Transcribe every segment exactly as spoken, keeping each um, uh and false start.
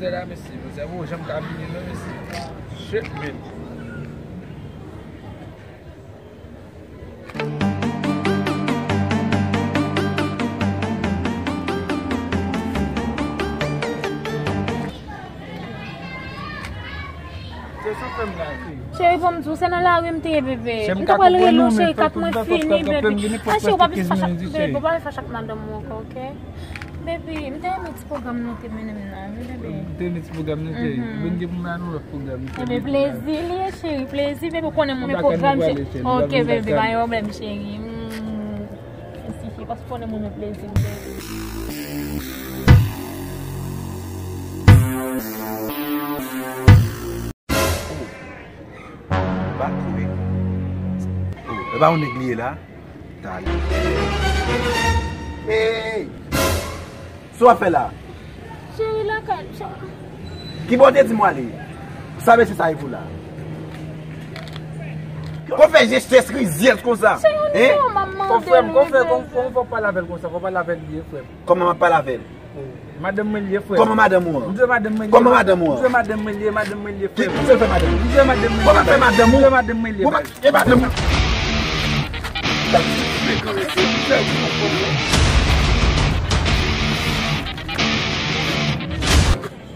Zè la, mesye, zè, bon, janm ka vini, non, mesye. Shit, man. Se sou fèm la, fi. Cheri, bon, m di w, se nan lari m te ye, bebe. M ta pral rele w, cheri, kat mwen fini, bebe. A, cheri, ou pa bezwen fache ak, bebe, ou pa bezwen fache ak madanm ou ankò, oke? Bebe, m te renmen ti pwogram nou te mennen m nan, wi, bebe. M te renmen ti pwogram nou te, mhm, vin gen pou m ba nou lòt pwogram nou te. Bebe, plezi li ye, cheri, plezi, bebe, ou konnen m renmen pwogram, cheri. Oke, bebe, pa gen pwoblèm, cheri. Mm. Mèsi, cheri, paske ou konnen m renmen plezi m, bebe. Oh. Bak wi. Oh, e pa yon nèg li ye la? Talè. Hey! Sa w ap fè la? Cheri, lakay, cheri. Ki bò w te di m w ale? Sa mesye sa ye pou la? Kon fè jès rizyèz konsa? Cheri, ou di w m ap mande nou, bebe. Kon fè, kon fè, kon, kon fè w pale avè l konsa, fò w pale avè l byen, frè m. Kòman m ap pale avè l? Madanm mwen li ye, frè. Kòman madanm ou an? M di w madanm mwen li ye. Kòman madanm ou an? M di w madanm mwen li ye, madanm mwen li ye, frè. Ki, ki sa w fè madanm ou? M di w madanm mwen li ye. Kòman fè madanm ou? M di w madanm mwen li ye. Kòman, e madanm ou?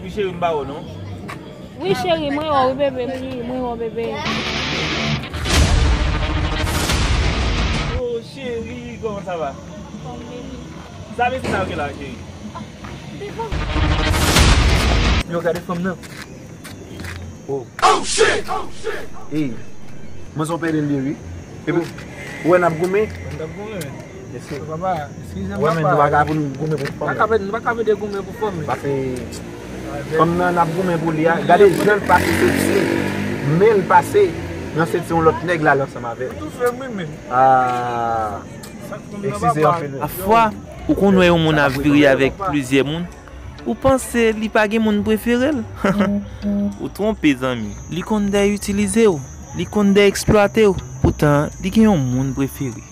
Wi, cheri, m pa wè w, non. Wi, cheri, mwen wè w, wi, bebe, m ri, mwen wè w, bebe. Oh, cheri, comment ça va? Sa mesye sa yo gen la, cheri? Yo gade fanm nan. Oh. Ey, mwen se yon pede l ye, wi. Epi, ou wè n ap goumen? N ap goumen. Mesye. Papa, eskize m, papa. Ou wè, men, nou pa ka pou n goumen pou fanm nan. Nou pa ka pede goumen pou fanm nan. Paske fanm nan, n ap goumen pou li a. Gade jan l pase soti, men l pase nan senti yon lòt nèg la ansanm avè l. Ou toufe m, wi, men. Ah. Eskize anpil. Pafwa, ou konn wè yon moun ap vire avèk plizyè moun, ou panse li pa gen moun prefere l. Ou twonpe, zanmi. Li konn dèyè itilize w. Li konn dèyè eksplwate w. Poutan, li gen yon moun prefere.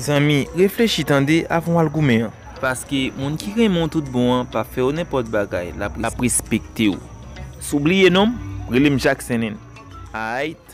Zanmi, reflechi tande avan w al goumen an. Paske moun ki renmen w tout bon an p ap fè w nenpòt bagay. L ap, l ap respekte w. Si w bliye non m, rele m Jackson. Aight.